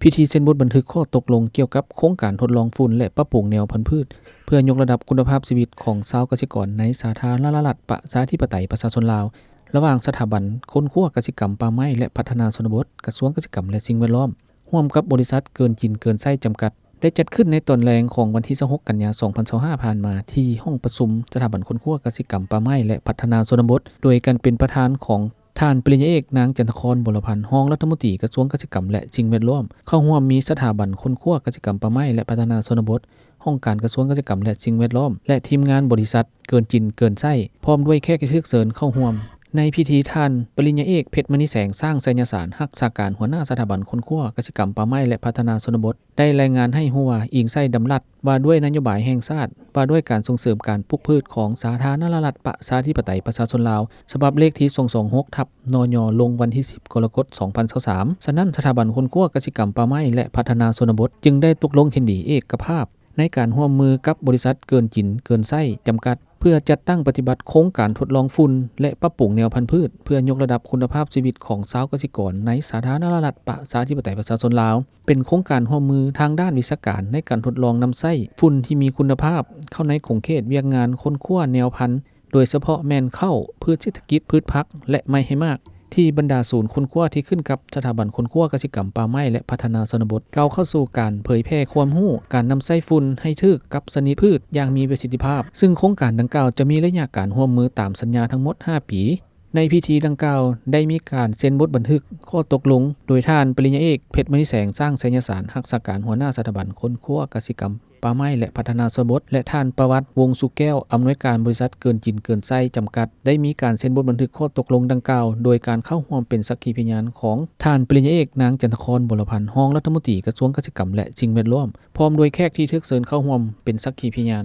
ພິທີເຊັນບົດບັນທຶກຂໍ້ຕົກລົງກ່ຽວກັບໂຄງການທົດລອງຝຸ່ນ ແລະ ປັບປຸງແນວພັນພືດ ເພື່ອຍົກລະດັບຄຸນນະພາບຊີວິດຂອງຊາວກະສິກອນໃນສາທາລະນະລັດປະຊາທິປະໄຕປະຊາຊົນລາວ ລະຫວ່າງສະຖາບັນຄົ້ນຄວ້າກະສິກຳ, ປ່າໄມ້ ແລະ ພັດທະນາຊົນນະບົດ, ກະຊວງກະສິກຳ ແລະ ສິ່ງແວດລ້ອມ ຮ່ວມກັບບໍລິສັດເກີນຈິນເກີນໃຊ້ຈຳກັດ ໄດ້ຈັດຂຶ້ນໃນຕອນແລງຂອງວັນທີຊາວຫົກ ກັນຍາ ສອງພັນຊາວຫ້າ ຜ່ານມາ ທີ່ຫ້ອງປະຊຸມສະຖາບັນຄົ້ນຄວ້າກະສິກຳ, ປ່າໄມ້ ແລະ ພັດທະນາຊົນນະບົດ ໂດຍການເປັນປະທານຂອງທ່ານ ປະລິນຍາເອກ ນາງ ຈັນທະຄອນ ບົວລະພັນ ຮອງລັດຖະມົນຕີກະຊວງກະສິກຳ ແລະ ສິ່ງແວດລ້ອມ. ເຂົ້າຮ່ວມມີສະຖາບັນຄົ້ນຄວ້າກະສິກຳ, ປ່າໄມ້ ແລະ ພັດທະນາຊົນນະບົດ, ຫ້ອງການກະຊວງກະສິກຳ ແລະ ສິ່ງແວດລ້ອມ ແລະ ທີມງານບໍລິສັດເກີນຈິນເກີນໃຊ້ ພ້ອມດ້ວຍແຂກທີ່ຖືກເຊີນເຂົ້າຮ່ວມ. ໃນພິທີ ທ່ານ ປະລິນຍາເອກ ເພັດມະນີແສງ ຊ້າງໄຊຍະສານ ຮັກສາການຫົວໜ້າສະຖາບັນຄົ້ນຄວ້າກະສິກຳ, ປ່າໄມ້ ແລະ ພັດທະນາຊົນນະບົດ ໄດ້ລາຍງານໃຫ້ຮູ້ວ່າ ອີງໃສ່ດຳລັດວ່າດ້ວຍນະໂຍບາຍແຫ່ງຊາດ ວ່າດ້ວຍການສົ່ງເສີມການປູກພືດຂອງສາທາລະນະລັດປະຊາທິປະໄຕປະຊາຊົນລາວ ສະບັບເລກທີສອງສອງຫົກ ທັບ ນຍ ລົງວັນທີສິບ ກໍລະກົດ ສອງພັນຊາວສາມ ສະນັ້ນ ສະຖາບັນຄົ້ນຄວ້າກະສິກຳ, ປ່າໄມ້ ແລະ ພັດທະນາຊົນນະບົດ ຈຶ່ງໄດ້ຕົກລົງເຫັນດີເອກະພາບ ໃນການຮ່ວມມືກັບບໍລິສັດເກີນຈິນເກີນໃຊ້ຈຳກັດ ເພື່ອຈັດຕັ້ງປະຕິບັດໂຄງການທົດລອງຝຸ່ນ ແລະ ປັບປຸງແນວພັນພືດ ເພື່ອຍົກລະດັບຄຸນນະພາບຊີວິດຂອງຊາວກະສິກອນໃນສາທາລະນະລັດປະຊາທິປະໄຕປະຊາຊົນລາວ ເປັນໂຄງການຮ່ວມມືທາງດ້ານວິຊາການໃນການທົດລອງນຳໃຊ້ຝຸ່ນທີ່ມີຄຸນນະພາບເຂົ້າໃນຂົງເຂດວຽກງານຄົ້ນຄວ້າແນວພັນ ໂດຍສະເພາະແມ່ນເຂົ້າ, ພືດເສດຖະກິດ, ພືດຜັກ ແລະ ໄມ້ໃຫ້ໝາກ ທີ່ບັນດາສູນຄົ້ນຄວ້າທີ່ຂຶ້ນກັບສະຖາບັນຄົ້ນຄວ້າກະສິກຳ, ປ່າໄມ້ ແລະ ພັດທະນາຊົນນະບົດ ກ້າວເຂົ້າສູ່ການເຜີຍແຜ່ຄວາມຮູ້ການນຳໃຊ້ຝຸ່ນໃຫ້ຖືກກັບຊະນິດພືດຢ່າງມີປະສິດທິພາບ, ຊຶ່ງໂຄງການດັ່ງກ່າວຈະມີໄລຍະການຮ່ວມມືຕາມສັນຍາທັງໝົດຫ້າປີ. ໃນພິທີດັ່ງກ່າວໄດ້ມີການເຊັນບົດບັນທຶກຂໍ້ຕົກລົງ ໂດຍທ່ານ ປະລິນຍາເອກ ເພັດມະນີແສງ ຊ້າງໄຊຍະສານ ຮັກສາການຫົວໜ້າສະຖາບັນຄົ້ນຄວ້າກະສິກຳ, ປ່າໄມ້ ແລະ ພັດທະນາຊົນນະບົດ ແລະ ທ່ານ ປະວັດ ວົງສຸແກ້ວ ອຳນວຍການບໍລິສັດເກີນຈິນເກີນໃຊ້ຈຳກັດ ໄດ້ມີການເຊັນບົດບັນທຶກຂໍ້ຕົກລົງດັ່ງກ່າວ ໂດຍການເຂົ້າຮ່ວມເປັນສັກຂີພະຍານຂອງທ່ານ ປະລິນຍາເອກ ນາງ ຈັນທະຄອນ ບົວລະພັນ ຮອງລັດຖະມົນຕີກະຊວງກະສິກຳ ແລະ ສິ່ງແວດລ້ອມ ພ້ອມດ້ວຍແຂກທີ່ຖືກເຊີນເຂົ້າຮ່ວມເປັນສັກຂີພະຍານ.